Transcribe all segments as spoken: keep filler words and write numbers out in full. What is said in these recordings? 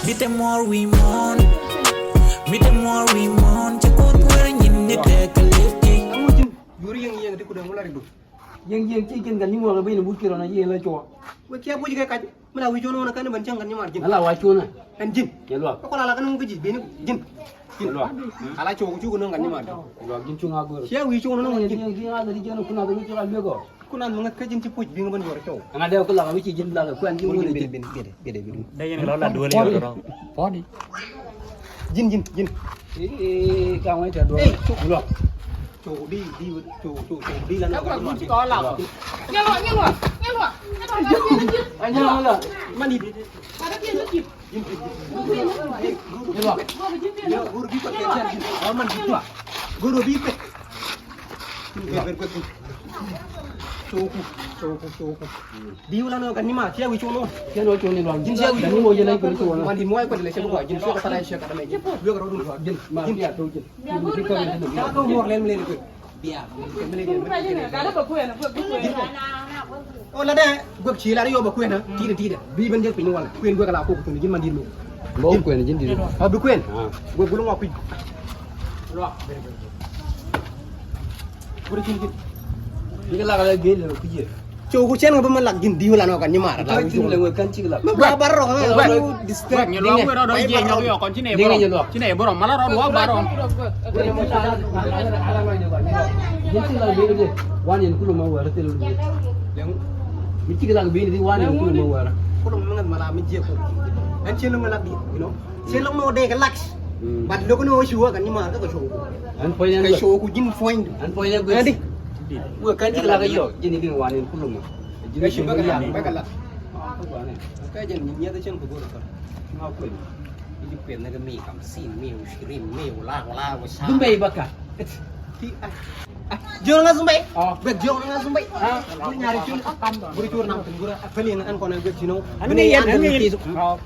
Mite muɔr wi̱i̱ muɔ̱ɔ̱n, mite muɔr wi̱i̱ muɔ̱ɔ̱n, ci Kuoth wär nyin ni tekɛ lip ti. Ɛŋu ji̱n, yuri yɛŋ yɛŋ ti kudɛ ŋu la rik du. Yɛŋ yɛŋ ci ji̱n kɛ ni muɔr kɛ bi ni but kirɔn a yɛŋ la cuɔ. Wek kiɛ buc kɛ kac, mi la wi̱i̱ cuɔn ŋun a kani ban cäŋ kɛ ni mar ji̱n. Ala wa cuɔn a. Ɛn ji̱n. Yɛ luak. Kɛ kɔla la kani ŋu kɛ ji̱ beni ji̱n. Ji̱n luak. Ala cuɔ ku cuku no̱ŋ kɛ ni mar ji̱n. Luak ji̱n cuŋ a go̱r. Kiɛ wi̱i̱ cuɔn no̱ŋ ji̱n. Ji̱n a go̱r ji̱n a kuna go̱r ji̱n a go̱r. Kuna nuŋä kä ji̱n ci puc biŋ bän yuɔr cɔw. Ɛŋa dee ku lak mi ci ji̱n lak kuɛn ji̱n wun ji̱n. Bin bin bin bin bin. Dee yɛn lɔ la duel yɛn rɔ. Pɔdi. Ji̱n ji̱n ji̱n. Ee ka ŋuɛn tɛ duel. Ee cɔw. Lɔ. Cɔw di di cɔw cɔw cɔw di la. Nyɛ lɔ nyɛ lɔ nyɛ lɔ. Nyɛ lɔ. Mani di. Go̱r bi pek. Go̱r bi pek. Coku, coku, coku. Di wula nɔ kan ni ma, tia wi cono. Tia no cono lɔn. Jin tia wi cono. Ni mo jela ko cono. Mani mo ay ko le sheko jin sheko sala sheko da me. Yo ko ro jin. Ma tia to jin. Ka ko mor lem lem ko. Bia. O la dɛ guɛk ci la yɔ bɛ kuɛn ha. Tidɛ tidɛ bi ben jek piny wala kuɛn guɛk la ko kutun jin man dit lo. Bɛ kuɛn jin dit. A bi kuɛn. Guɛk gulu ngɔ kui̱. Guri cin cin. Ni ka lak la gel lo kui̱. Coku cɛn ŋa bä ma lak ji̱n di̱w lan ɔ kan nyi mar. Kan cik lak wek kan cik lak. Ma ba bar rɔ ŋa. Wek nyi luak wek rɔ dɔ jiɛ nyɔk yɔ kɔn ci nɛ bä rɔ. Ci nɛ bä rɔ ma la rɔ duwa ba rɔ. Ji̱n cik lak beni di wan yɛn kulum ma wɛr thil. Ji̱n cik lak beni di wan yɛn kulum ma wɛr. Kulum ma ŋa̱th ma la mi jiɛ ko. Ɛn cɛ loŋ lak di, you know. Cɛ loŋ ma wä dee kɛ lak. But loŋ ni wä ci wä kan nyi mar kä kɛ show. Ɛn puɔ̱ny ɛn kɛ show ku ji̱n puɔ̱ny. Ɛn puɔ̱ny ɛn guic. Wek kan cik lak yɔ ji̱n i̱ di̱n wan in kulum. Ji̱n i̱ bäkɛ lak bäkɛ lak. Kɛ jɛn nyieth cɛn ku go̱r kɔn. Ŋa kuɛn. I̱ ji̱ kuɛn ni kɛ mi kam sin mi u shirin mi u lak u lak u sa. Dumbɛ i̱ bäkɛ. Jiɔn ŋa sumbɛ. Bek jiɔn ŋa sumbɛ. Bek nyari cun. Buri cur nam tin gura. Peli ŋa ɛn kɔn ɛn bek tino. Bini yɛn ɛn bek tino.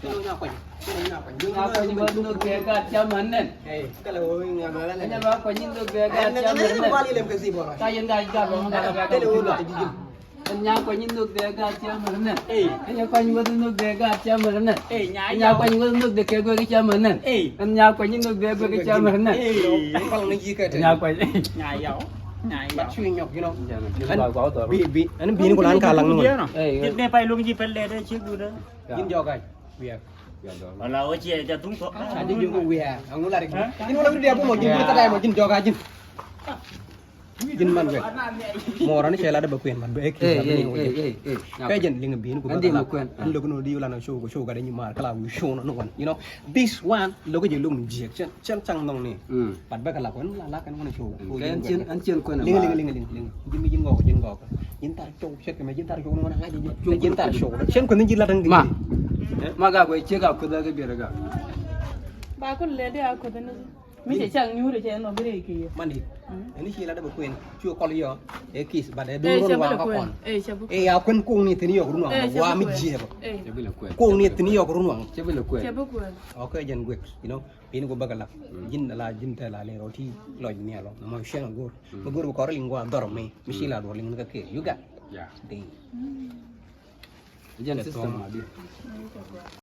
Nya kuany bä dhuk kɛ gat cä män nɛn. Nya bä kuany dhuk kɛ gat cä män nɛn. Ka yɛn gat gat bä män gat gat. Nya kuany dhuk kɛ gat cä män nɛn. Nya kuany bä dhuk kɛ gat cä män nɛn. Nya kuany bä dhuk kɛ guek cä män nɛn. Nya kuany dhuk kɛ guek cä män nɛn. Nya kuany. Nya yau. Nya yau. Bi bi. Ɛn bi ni kulan ka laŋ ni wun. Ji̱n ne pay luŋ ji̱ pɛl lɛ dee ciek du dee. Ji̱n jɔk a wiɛɛk. Wala wä ciɛ ca thuŋ kɔ. Ca ji̱ ji̱n kɔ wiɛɛk. Aŋu lar ji̱n. Ji̱n wala wuri diɛ bumɔ ji̱n wuri tata mɔ ji̱n jɔk a ji̱n. Ji̱n man wek. Mɔɔrɔ ni cɛ lat bɛ kuɛn man bɛ ek. Kɛ jɛn liŋ bi ni ku bɛ kɛ lat. Ɛn lok ni wä di wula na show kɔ show ka dee nyi maar kala wi show nɔ ni wan. You know this one lok jɛ lok ni jiɛk cɛn cɛn caŋ nɔŋ ni. But bä kɛ la kuɛn la la kɛn wä na show. Kɛ ɛn cien ɛn cien kuɛn. Liŋ liŋ liŋ liŋ liŋ. Ji̱n mi ji̱n ŋɔk ji̱n ŋɔk. Ji̱n tar show cɛ kɛ mɛ ji̱n tar show ni wä na ŋa̱c ji̱n. Ji̱n tar show. Cɛn kuɛn ji̱n la daŋ. Ma. Ma ga kuɛ ciek a kuɛ da kɛ biɛr ga. Ba kul lɛ dee a kuɛ da ni. Mi cɛ cak nyuuri cɛ nɔ bi rɛy kɛ yɛ. Mani. Ɛn i̱ ci lat dee bɛ kuɛn. Cu kɔl yɔ. Ɛ kis but ɛ bi run waŋ kä kɔn. Ɛ ya kuɛn kuŋ ni thi̱n yɔk run waŋ. Wa mi jiɛk. Kuŋ ni thi̱n yɔk run waŋ. Cɛ bi lɛ kuɛn. Ok jɛn guɛk you know. Pin ku bäkɛ lak. Ji̱n la ji̱n te la ni rɔ ti lɔc ni alɔ mɔ cɛn a go̱r. Mɛ go̱r bɛ kɔr liŋ gua dhɔr mi mi ci la duɔr liŋ ni kä kɛ yuga. Dee. Jɛn system.